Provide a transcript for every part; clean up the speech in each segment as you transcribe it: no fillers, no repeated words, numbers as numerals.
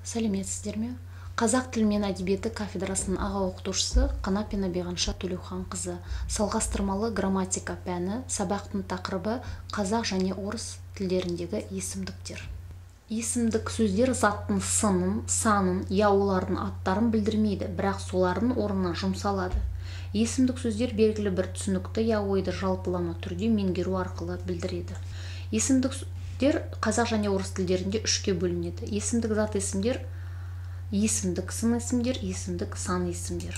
Сәлеметсіздер ме? Қазақ тілі мен әдебиеті кафедрасының аға оқытушысы Қанапина Биғанша Төлеуханқызы. Салғастырмалы грамматика пәні, сабақтың тақырыбы: қазақ және орыс тілдеріндегі есімдіктер. Есімдік сөздер заттың сынын, санын я олардың аттарын білдірмейді, бірақ солардың орнына жұмсалады. Есімдік сөздер белгілі бір түсінікті я ойды жалпылама түрде меңгеру арқылы білдіреді. Есімдіктер қазақ және орыс тілдерінде үшке бөлінеді: есімдік зат есімдер, есімдік сын есімдер, есімдік сан есімдер.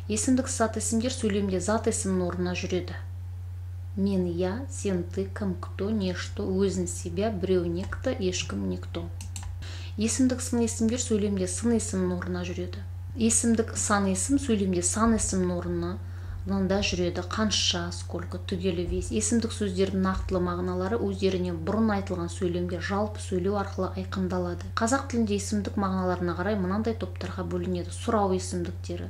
Есімдік зат есімдер сөйлемде зат есімнің орнына жүреді: мен — я, сен — ты, кім — кто, не — что, өзін — себя, біреу — некто, ешкім — никто. Есімдік сын есімдер сөйлемде сын есімнің орнына жүреді. Есімдік сан есім сөйлемде сан есімнің орнына да жүреді: қанша — сколько, түгелі — весь. Есімдік сөздердің нақтылы мағыналары өздерінен бұрын айтылған сөйлемде жалпы сөйлеу арқылы айқындалады. Қазақ тілінде есімдік мағыналарына қарай мынандай топтарға бөлінеді: сұрау есімдіктері,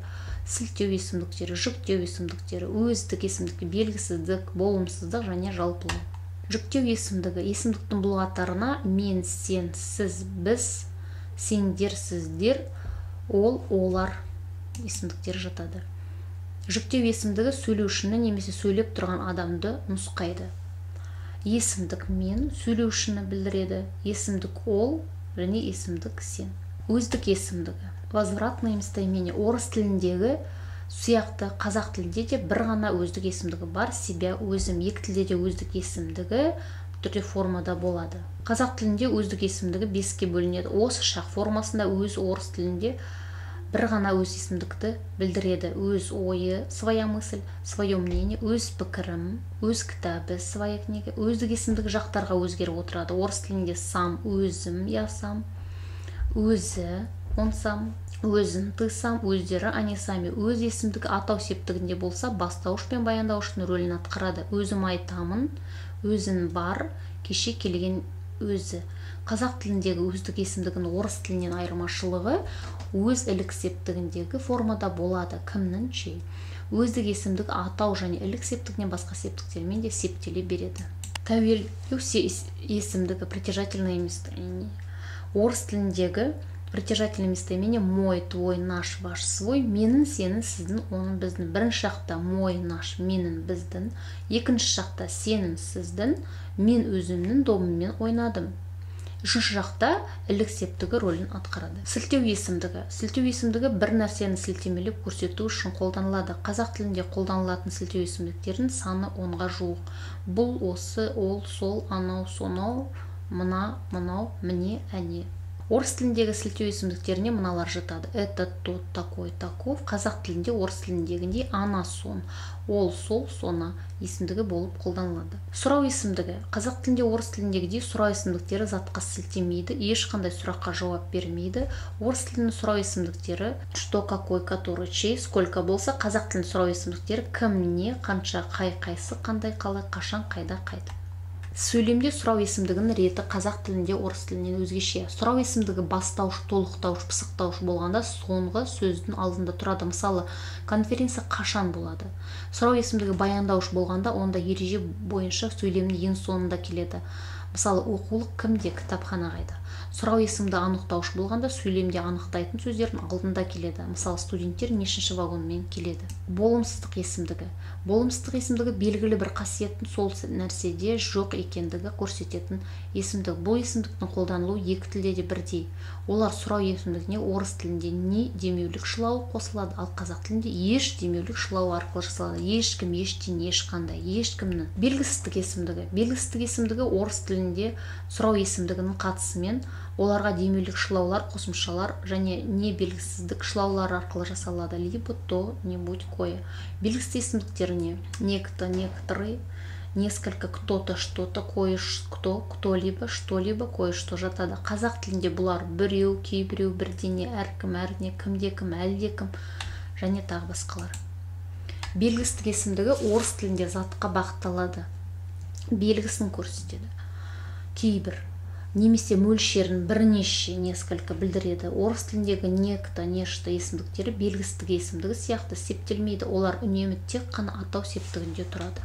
сілтеу есімдіктері, жіктеу есімдіктері, өздік есімдік, белгісіздік, болымсыздық және жалпылау. Жіктеу есімдігі. Есімдіктің бұл қатарына мен, сен, сіз, біз, сендер, сіздер, ол, олар есімдіктері жатады. Жіктеу есімдігі сөйлеушіні немесе сөйлеп тұрған адамды нұсқайды. Есімдік мен сөйлеушіні білдіреді, есімдік ол және есімдік сен. Өздік есімдігі, возвратное местоимение. Орыс тіліндегі сияқты қазақ тілінде де бір ғана өздік есімдігі бар: себя, өзім. Екі тілде де өздік есімдігі түрде формада болады. Қазақ тілінде өздік есімдігі беске бөлінеді. Осы шақ формасында өз орыс тілінде бір ғана өз есімдікті білдіреді: өз ойы — своя мысль, свое мнение, өз пікірім, өз кітабы — своя книга. Өздік есімдік жақтарға өзгеріп отырады. Орыс тілінде сам — өзім, я сам, өзі — он сам, өзің — ты сам, өздері — они сами. Өз есімдігі атау септігінде болса, бастауыш пен баяндауыштың рөлін атқарады: өзім айтамын, өзің бар, кеше келген өзі. Қазақ тіліндегі өздік есімдігінің орыс тілінен айырмашылығы: өз ілік септігіндегі формада болады: кімнің — чей. Өздік есімдік атау және ілік септігінен басқа септіктермен де септеле береді. Тәуелдеу есімдігі, притяжательное местоимение. Орыс тіліндегі притяжательное местоимение: мой, твой, наш, ваш, свой — менің, сенің, сіздің, оның, біздің. Бірінші жақта мой, наш — менің, біздің, екінші жақта сенің, сіздің: мен өзімнің добыммен ойнадым. Үшінші жақта ілік септігі рөлін атқарады. Сілтеу есімдігі. Сілтеу есімдігі бір нәрсені сілтемелеп көрсету үшін қолданылады. Қазақ тілінде қолданылатын сілтеу есімдіктерінің саны 10-ға жуық: бұл, осы, ол, сол, анау, сонау, мына, мынау, міне, әне. Орыс тіліндегі сілтеу есімдіктеріне мыналар жатады: этот, тот, такой, таков. Қазақ тілінде орыс тіліндегіндей ана, сон, ол, сол, сона есімдігі болып қолданылады. Сұрау есімдігі. Қазақ тілінде орыс тіліндегідей сұрау есімдіктері затқа сілтемейді, ешқандай сұраққа жауап бермейді. Орыс тілінің сұрау есімдіктері что, какой, который, чей, сколько болса, қазақ тілінің сұрау есімдіктері кім, не, қанша, қай, қайсы, қандай, қалай, қашан, қайда, қайда. Сөйлемде сұрау есімдігінің реті қазақ тілінде орыс тілінен өзгеше. Сұрау есімдігі бастауыш, толықтауыш, пысықтауыш болғанда, соңғы сөздің алдында тұрады. Мысалы, конференция қашан болады? Сұрау есімдігі баяндауыш болғанда, онда ереже бойынша сөйлемнің ең соңында келеді. Мысалы, оқулық кімде, кітапхана қайда? Сұрау есімді анықтауыш болғанда, сөйлемде анықтайтын сөздердің алдында келеді. Мысалы, студенттер нешінші вагонмен келеді? Болымсыздық есімдігі. Болымсыздық есімдігі — белгілі бір қасиеттің сол нәрседе жоқ екендігі көрсететін есімдік. Бұл есімдіктің қолданылуы екі тілде де бірдей. Олар сұрау есімдігіне орыс тілінде не демеулік шылауы қосылады, ал қазақ тілінде еш демеулік шылауы арқылы жасалады: ешкім, ештеңе, ешқандай, ешкімнің. Белгісіздік есімдігі. Белгісіздік есімдігі орыс тілінде сұрау есімдігінің қатысымен оларға демеулік шылаулар, қосымшалар және не белгісіздік шылаулары арқылы жасалады: либо, то, нибудь, кое. Белгісіз есімдіктеріне некто, некоторые, несколько, кто-то, что-то, кое-кто, кто-либо, что-либо, кое-что жатады. Қазақ тілінде бұлар: біреу, кейбіреу, бірдеңе, әркім, әрне, кімде-кім, әлдекім және тағы басқалар. Белгісіздік есімдігі орыс тілінде затқа бағытталады, белгісін көрсетеді, кейбір немесе мөлшерін, бірнеше — несколько білдіреді. Орыс тіліндегі некто, нечто есімдіктері белгісіздік есімдігі сияқты септелмейді, олар үнемі тек қана атау септігінде тұрады.